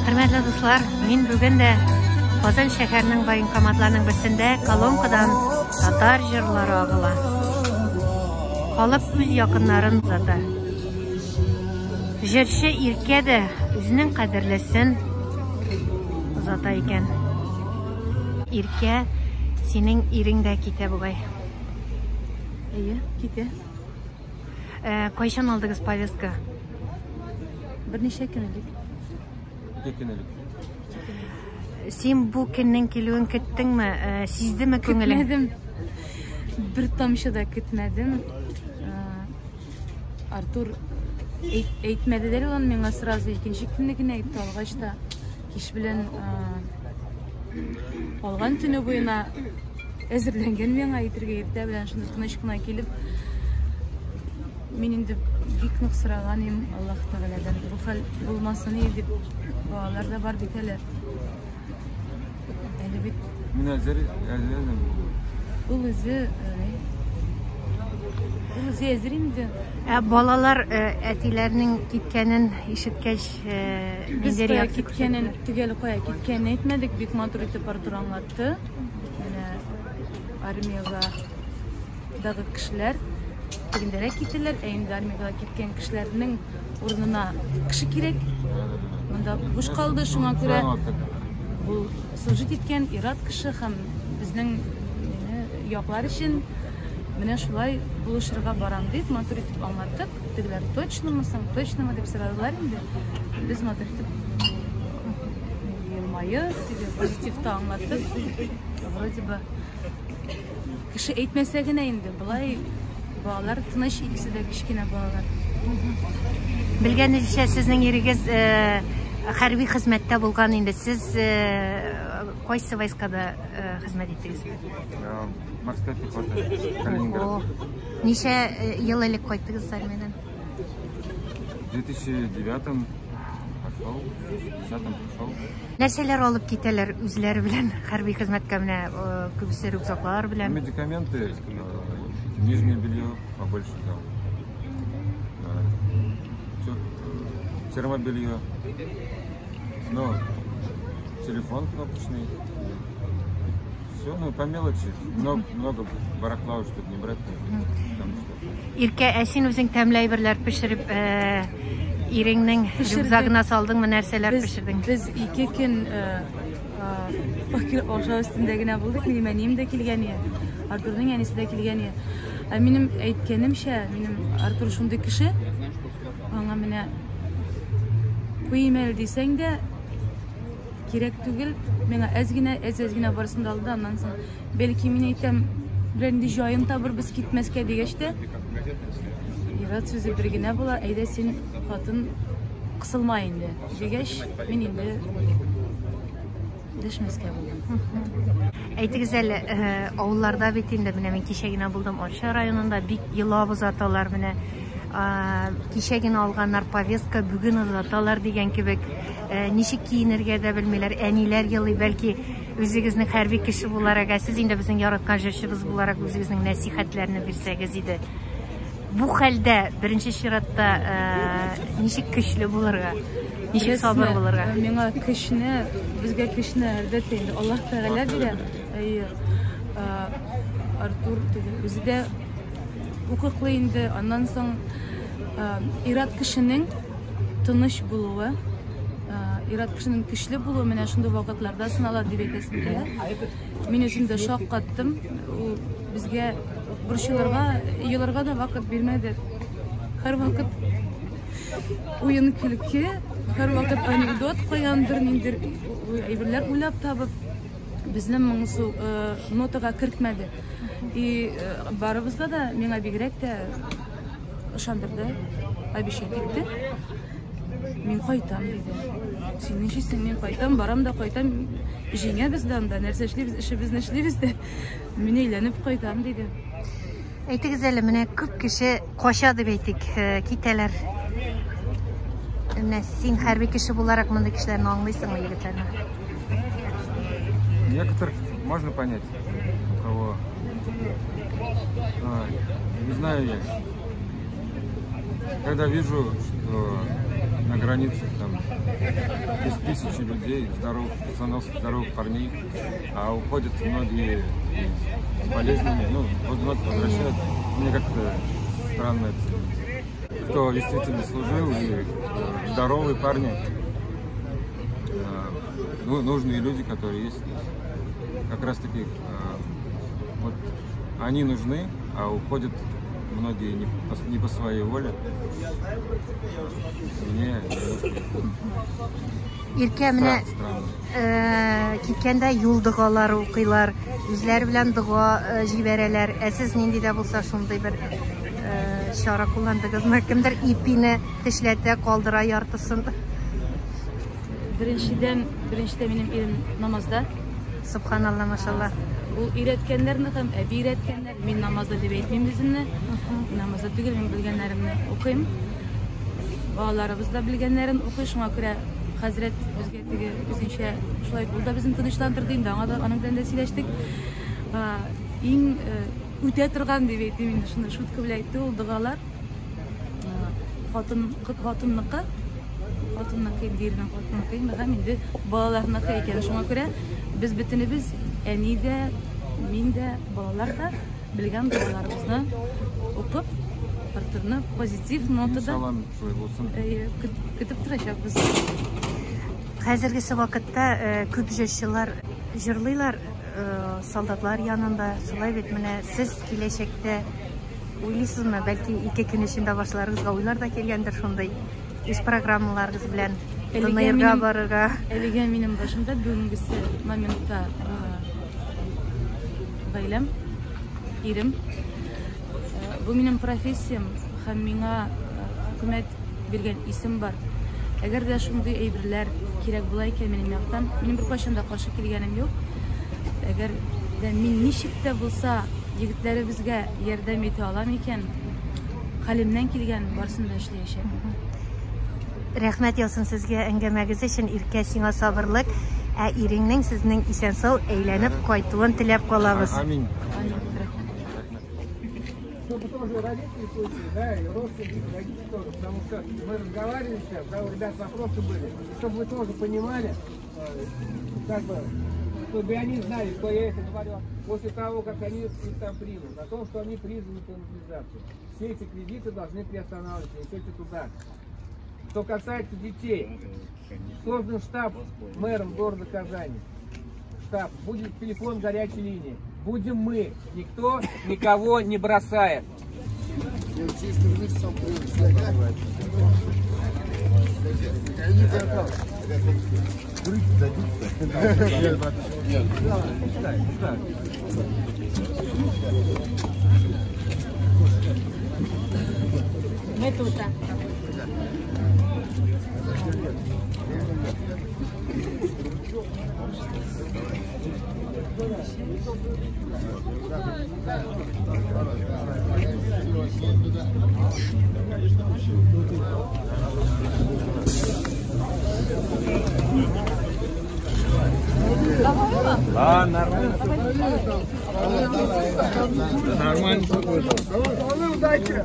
Хөрмәтле дуслар, мин бүген дә Казан шәһәренең военкоматларының берсендә колонкадан татар җырлары агыла. Халык үз якыннарын озата. Җырчы Иркә дә үзенең кадерлесен озата икән. Иркә, синең ирең дә китә бугай. Әйе, китә. Э, кайчан алдыгыз повестка? Берничә көн элек. Ике көн элек. Син бу көннең килүен көттеңме? Э, сиздеме күңелең? Көтмәдем. Бер тамчы да көтмәдем. Э, Артур әйтмәде дә ул миңа сразу икенче көнне генә әйтте алгач та кич белән калган төне буена әзерләнгән миңа әйтергә иртә белән шунда тыныч кына килеп мин инде бик нык сораган идем Аллаһ Тәгаләдән бу хәл булмасын иде дип балалар да бар бит әле әле бит мин әзер әзер ул үзе ул үзе әзер инде ә балалар әтиләренең киткәнен ишеткәч Без кая киткәнен, төгәл кая киткәнен әйтмәдек, бик матур итеп Артур аңлатты. Менә армиягә дагы кешеләр тегендәрәк китәләр, ә инде армиягә киткән кешеләрнең урынына кеше кирәк. Монда буш калды, шуңа күрә ул служить иткән ир-ат кеше һәм безнең яклар өчен менә шулай булышырга барам дип матур итеп аңлаттык. Тегеләр точномы соң, точномы дип сорадылар инде. Без матур итеп елмаеп, теге позитивта аңлаттык. Вроде бы кеше әйтмәсә генә инде, болай балалар тыныч, икесе дә кечкенә балалар. Белгәнегезчә, сезнең ирегез э, хәрби хезмәттә булган инде. Сез э, кайсы войскада э, хезмәт иттегез? Морская пехота, Калининград. Ничә э, ел элек кайттыгыз армиядән? В 2009 пошел, в 10 пришел. Нәрсәләр алып китәләр үзләре белән хәрби хезмәткә менә э, күбесе рюкзаклар белән? Медикаменты, э, нижнее белье побольше взял. Термобелье. Ну, телефон кнопочный. Все, ну, по мелочи. Много, много барахла уж тут не брать. Потому что... Иркә, ә син үзең тәмле әйберләр пешереп, э, иреңнең рюкзагына салдыңмы, нәрсәләр пешердең? Без ике көн э, э, ашау өстендә генә булдык. Минем әнием дә килгән иде. Артурның әнисе дә килгән иде. Ә минем әйткәнемчә, минем Артур шундый кеше, аңа менә куйым әле дисәң дә, Кирәк түгел, миңа әз генә, әз-әз генә барысын да алды, аннан соң, бәлки, мин әйтәм, берәр нинди җаен табырбыз китмәскә дигәч тә, ир-ат сүзе бер генә була, әйдә син, хатын, кысылма инде, дигәч, мин инде дәшмәскә булдым. Әйтегез әле, э, авылларда бит инде, менә мин кичә генә булдым Арча районында, бик елап озаталар менә. Кичә генә алганнар повестка, бүген озаталар дигән кебек. Э, ничек киенергә дә белмиләр, әниләр елый, бәлки үзегезнең хәрби кеше буларак, ә сез инде безнең яраткан җырчыбыз буларак үзегезнең нәсихәтләрне бирсәгез иде. Бу хәлдә беренче чиратта э, ничек көчле булырга, ничек сабыр булырга? Э, миңа көчне, безгә көчне әлбәттә инде Аллаһ Тәгалә бирә. Әйе. Артур үзе дә укыклы инде. Аннан соң ир-ат кешенең тыныч булуы, ир-ат кешенең көчле булуы менә шундый вакытларда сынала дип әйтәсем килә. Мин үзем дә шаккаттым. Ул безгә борчылырга, еларга да вакыт бирмәде. Һәрвакыт уен көлке, һәрвакыт анекдот каяндыр ниндидер әйберләр уйлап табып, безне моңсу нотага кертмәде. И барыбызга да, миңа бигрәк тә ышандырды, обещать итте. Мин кайтам, диде. Син ничисең, мин кайтам, барам да кайтам. Җиңәбез дә анда, нәрсә эшлибез, эшебезне эшлибез дә. Мин әйләнеп кайтам, диде. Әйтегез әле, менә күп кеше кача дип әйтик, э, китәләр. Менә син хәрби кеше буларак мондый кешеләрне аңлыйсыңмы, егетләрне? Некоторых можно понять, у кого а, не знаю я. Когда вижу, что на границах там тысячи людей, здоровых пацанов, здоровых парней, а уходят многие с болезнями, ну, вновь возвращают. Мне как-то странно это. Кто действительно служил, и здоровые парни, ну, нужные люди, которые есть. Как раз таки вот они нужны, а уходят многие не по своей воле. Мне Иркә, менә киткәндә юл догалары укыйлар, үзләре белән дога җибәрәләр. Ә сез нинди дә булса шундый бер чара кулландыгызмы? Кемдер ипине тешләтә, калдыра яртысын. Беренчедән, беренчедә минем ирем намазда. Субханалла, машалла. Ул өйрәткәннәрне һәм әби өйрәткәннәр. Мин намазда дип әйтмим үземне. Намазда түгел, мин белгәннәремне укыйм. Балаларыбыз да белгәннәрен укый, шуңа күрә хәзрәт безгә теге үзенчә шулай ул да безне тынычландырды инде, аңа да аның белән дә сөйләштек. Иң үтә торган дип әйтим инде, шуны шутка белән әйтте ул догалар. Хатын, хатынныкы, хатынныкы инде, иренең хатынныкы инде һәм инде балаларныкы икән. Шуңа күрә без бөтенебез, әни дә, мин дә, балалар да белгән догаларыбызны укып, Артурны позитив нотада Иншалла, шулай булсын. Көтеп торачакбыз. Хәзергесе вакытта күп җырчылар җырлыйлар солдатлар янында. Шулай бит, менә сез киләчәктә уйлыйсызмы? Бәлки 2 көн эчендә башларыгызга уйлар да килгәндер шундый үз программаларыгыз белән ДНРга барырга. Әлегә минем башымда бүгенгесе моментта гаиләм, ирем. Бу минем профессиям һәм миңа хөкүмәт биргән исем бар. Әгәр дә шундый әйберләр кирәк була икән минем яктан, минем беркайчан да каршы килгәнем юк. Әгәр дә мин ничек тә булса егетләребезгә ярдәм итә алам икән, хәлемнән килгән барысын да эшләячәкмен. Рәхмәт яусын сезгә әңгәмәгез өчен, Иркә, сиңа сабырлык, ә иреңнең сезнең исән-сау әйләнеп кайтуын теләп калабыз. Амин. Амин. Чтобы тоже родители слышали, да, и родственники, родители тоже, потому что мы разговаривали сейчас, да, у ребят вопросы были, чтобы вы тоже понимали, как бы, чтобы они знали, что я это говорю, после того, как они их там примут, о том, что они призваны к мобилизации. Все эти кредиты должны приостанавливаться, несете туда. Что касается детей, создан штаб мэром города Казани. Штаб, будет телефон горячей линии. Будем мы, никто никого не бросает. Мы тут. А, нормально. Нормально. Удачи!